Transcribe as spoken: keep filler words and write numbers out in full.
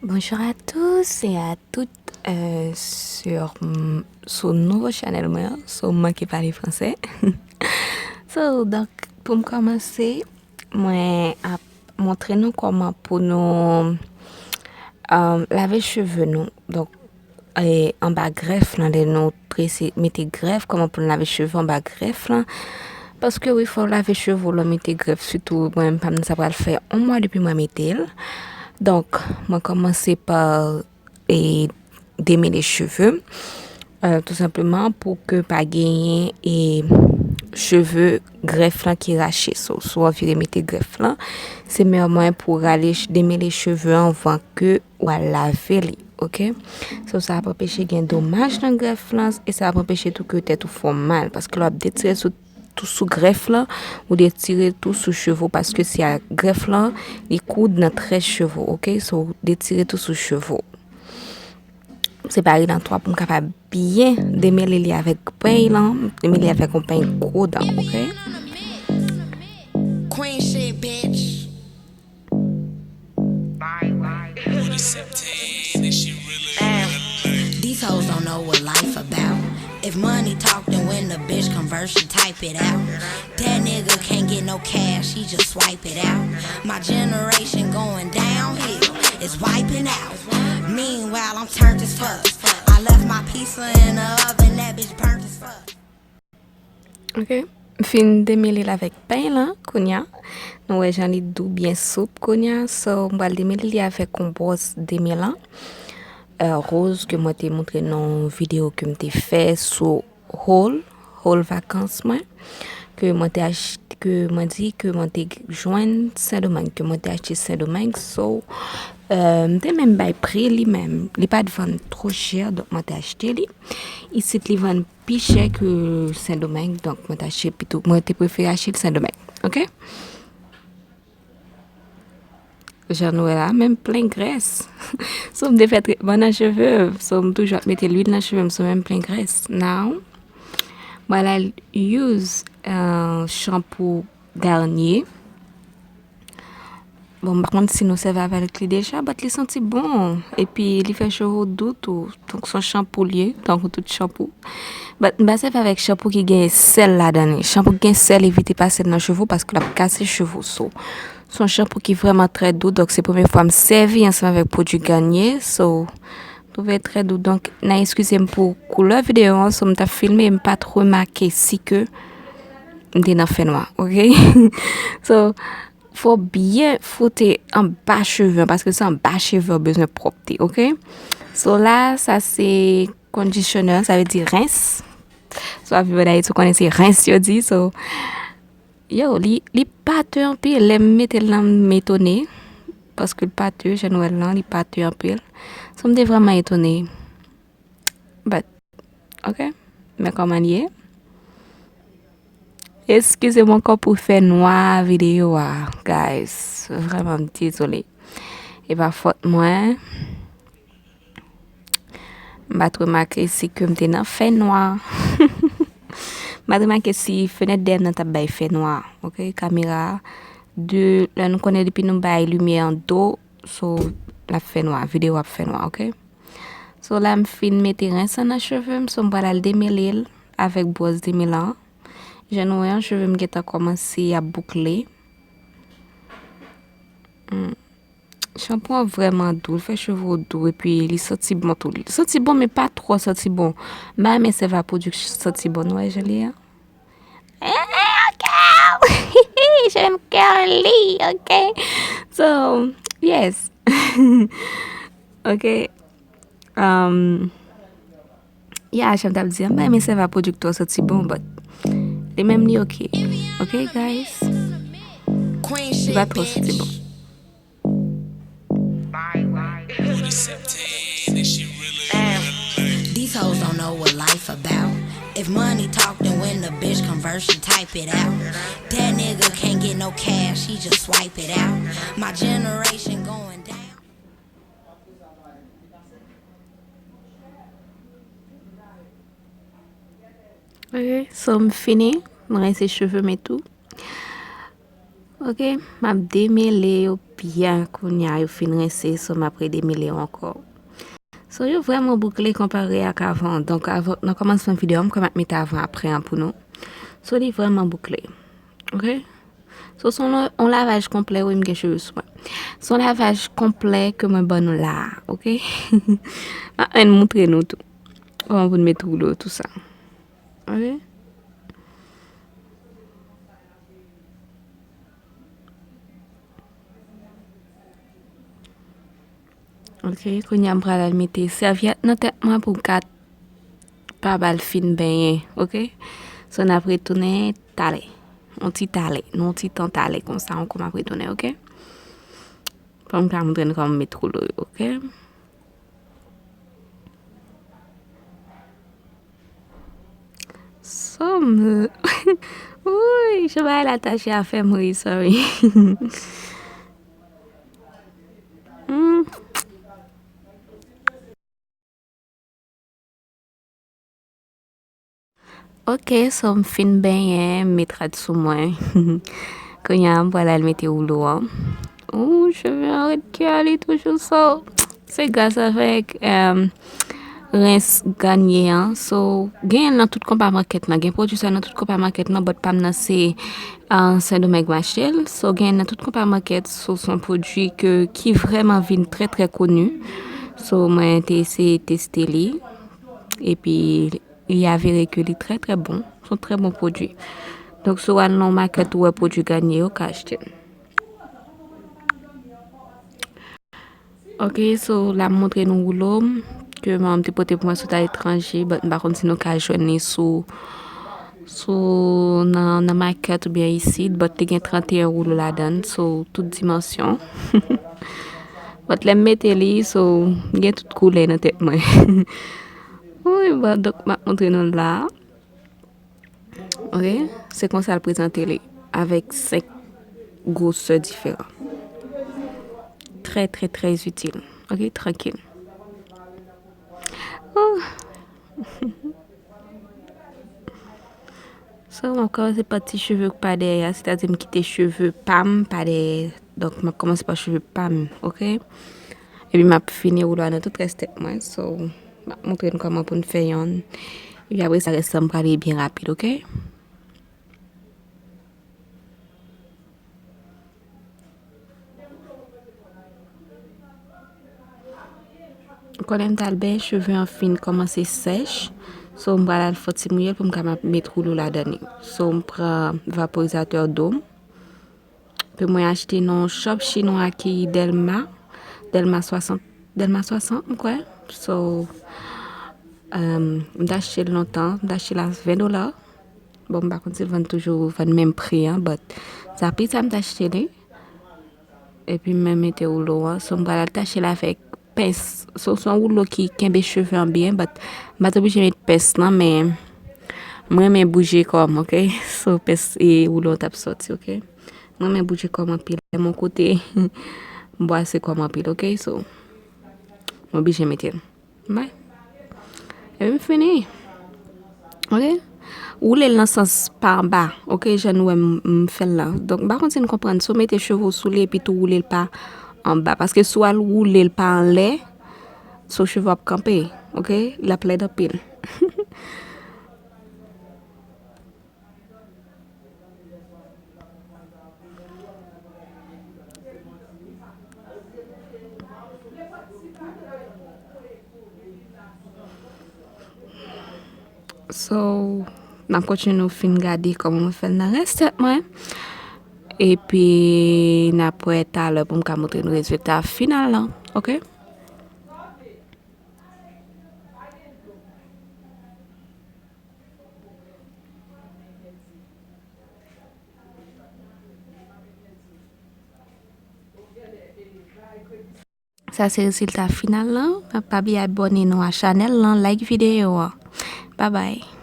Bonjour à tous et à toutes euh, sur m- sou nouvo chanèl mwen an, so m manke pale fransè. So, donk, pou m kòmanse, mwen ap montre nou kòman pou nou euh, lave cheve nou. Donk, e, anba grèf lan, lè nou trese, mete grèf, kòman pou n lave cheve anba grèf lan. Paske wi, fò w lave cheve w lè w mete grèf, sitou mwen menm pa m nan sa pral fè yon mwa depi mwen mete l. Donk, mwen kòmanse pa e, demele cheve m. Euh, tou senpleman pou ke pa genyen e, cheve grèf lan ki rache. So, si w anvi remete grèf lan, se meyè mwayen pou w rale ch- demele cheve anvan ke w al lave li, oke? So, sa ap anpeche gen domaj nan grèf lan e sa ap anpeche tou ke tèt ou fè w mal, paske lè w ap detire sou tou sou grèf lan, ou detire tou sou cheve w, paske si a grèf lan, li koud nan trè cheve w, oke? So, detire tou sou cheve w. Separe l an twa pou m kapab byen demele li avèk peny lan, demele avèk yon peny gwo dan, oke? Queen shit, bitch. These hoes don't know what life about. If money talk, then when the bitch convert, she type it out. That nigga can't get no cash, he just swipe it out. My generation going downhill, it's wiping out. Meanwhile, I'm turned as fuck. I left my pizza in the oven, that bitch burnt as fuck. Ok. M fin demele l avèk peny lan kounye a. Nou wè jan li dou, byen soup kounye a. So, m pral demele li avèk yon bwòs demelan euh, woz ke mwen te montre nan yon videyo ke m te fè sou haul, haul vakans mwen. Ke mwen te achte, ke mwen di ke mwen te jwenn Sendomeng, ke mwen te achte Sendomeng. So, euh, m te menm bay pri li menm. Li pa t vann twò chè, donk mwen te achte li. Isit li vann pi chè ke Sendomeng, donk mwen te achte pito, mwen te prefere achte l Sendomeng. Ok? Jan nou wè la, men m plen grès. So, m te fè tretman nan cheve m. So, m toujou ap mete lwil nan cheve m, so, men m plen grès. Now, m pral al use euh, shampoo Garnier. Bon, m pa konn si nou sèvi avèk li deja, but li santi bon. Epi, li fè cheve w dou tou. Donk, se yon shampoo li ye, tankou tout shampoo. But, m pa sèvi avèk shampoo ki gen sèl ladan li. Shampoo ki gen sèl, evite pase l nan cheve w paske l ap kase cheve w. So, se yon shampoo ki vrèman trè dou. Donk, se premye fwa m sèvi ansanm avèk pwodui Garnier. So, twouve trè dou. Donk, n a eskize m pou koulè videyo an. So, m t ap filme, m pa t remake si ke m te nan fènwa, ok? So, fò w byen fwote anba cheve an, paske se anba cheve w bezwen pwòpte, ok? So, la, sa se conditioner, sa vle di rens. So, w ap viv ann Ayiti, ou konnen se rens yo di. So, yo, li, li pate anpil. Lè m mete l nan, m etone. Paske l pate, jan nou wè l lan, li pate anpil. So, m te vrèman etone. But, ok, men kòman l ye. Eskize m ankò pou fè nwa videyo a, guys. Vrèman, m dezole. E pa fòt mwen. M pa t remake si ke m te nan fènwa. M pa t remake si fenèt dèyè m nan t ap bay fènwa. Ok, kamera a, de, lè nou konnen depi nou bay limyè an do, so, l ap fè nwa, videyo ap fè nwa, ok? So, la, m fin mete rens lan nan cheve m, so, m pral al demele l avèk bwòs demelan an. Jan nou wè an, cheve m gentan kòmanse ap boukle. Hmm. Shampoo an vrèman dou, li fè cheve w dou, epi li santi bon tou. Li santi bon, men pa twò santi bon. M pa renmen sèvi a pwodui k santi bon, nou wè jan li ye an? Eh, ok! Cheve m curly, ok? So, yes. Ok. Um, yeah, jan m t ap di an, m pa renmen sèvi a pwodui k twò santi bon, but li menm li ok. Ok, guys? Li pa twò santi bon. These hoes don't know what life about. If money talk, then when the bitch convert, she type it out. That nigga can't get no cash, he just swipe it out. My generation going down. Ok, so m fini. M rense cheve m e tou. Ok, m ap demele yo byen kounye a, yo fin rense, so m ap redemele yo ankò. So, yo vrèman boukle konpare ak avan. Donk, avan, nan kòmansman videyo a, m kwè m ap mete avan apre an pou nou. So, li vrèman boukle. Ok? So, se yon, yon lavaj konplè, wi, m gen cheve sou mwen. Se yon lavaj konplè ke mwen ban nou la a, ok? M ap menm moutre nou tou. Kòman pou n mete woulo, tou sa. Ok? Ok, kounye a m pral al mete sèvyèt nan tèt mwen pou m ka pa ba l fin benyen, ok? So, n ap retounen talè. Yon ti talè, nan yon ti tan talè konsa, ankò m ap retounen, ok? Fò m ka montre nou kòman m met woulo yo, ok? So, m, wouyy, jan bagay la tache a fè m ri, sorry. Hmm. Ok, so m fin benyen, m met rad sou mwen. Kounye a, m pral al mete woulo an. Ooh, cheve an red kè li toujou, so. Se gras avèk, em, rens Garnier an. So, gen nan tout konpa makèt lan. Gen pwodui sa nan tout konpa makèt lan, but pa m nan se, ah, Sendomeng m achte l. So, gen nan tout konpa makèt. So, se yon pwodui ke, ki vrèman vin trè, trè koni. So, mwen te eseye teste li. Epi, li avere ke li trè, trè bon. Se yon trè bon pwodui. Donk, si w al nan yon makèt ou wè pwodui Garnier, ou ka achte l. Ok, so, la m montre nou woulo m ke manman m te pote pou mwen sot aletranje, but m pa konn si nou ka jwenn li sou, sou, nan, nan makèt oubyen isit, but te gen trannteyen woulo ladan l, so, tout dimansyon. But lè m mete li, so, m gen tout koulè nan tèt mwen. Wi, bon, donk, m ap montre nou l la. Ok? Se konsa l prezante li, avèk senk gwosè diferan. Trè, trè, trè itil. Ok? Trankil. Oh. So, m ap kòmanse pa ti cheve k pa dèyè a, sètadi m kite cheve pa m pa dèyè. Donk, m ap kòmanse pa cheve pa m, ok? Epi m ap fini woulo a nan tout rès tèt mwen. So, m ap montre nou kòman pou n fè yonn. Epi apre sa, rès la, m prale byen rapid, ok? Konnen m t al benyen, cheve an fin kòmanse sèch. So, m pral al fè ti mouye l pou m ka met woulo ladan li. So, m pran vaporizatè do m. Ke mwen achte nan yon shop chinwa ki Dèlma. Dèlma swasant, Dèlma swasant, m kwè. So, um, m t achte l lontan, m t achte l a ven dola. Bon, m pa konn si l vann toujou, vann menm pri an, but se a pri sa m t achte li. Epi mwen mete woulo an, so m pral al tache l avèk pens. So, se yon woulo ki kenbe cheve an byen, but m pa t oblije met pens lan, men mwen renmen bouje kò m, ok? So, pens e woulo an t ap sòti, ok? Mwen renmen bouje kò m anpil. Lè m yon kote, m bwase kò m anpil, ok? So, m oblije mete l. Bay. Epi m fini. Ok? Woule l nan sans pa anba. Ok? Jan nou wè m, m fè l la. Donk, m pa konn si n konprann. Si w mete cheve w sou li epi tou woule l pa anba. Paske si w al woule l pa anlè, so cheve w ap kanpe. Ok? L ap lèd anpil. So, n ap kontinye nou fin gade kòman mwen fè l nan rès tèt mwen. Epi, n ap wè talè pou m ka montre nou rezilta final lan. Ok? Sa se rezilta final lan. Pa bliye abòne nou a chanèl lan, like videyo an. Babay.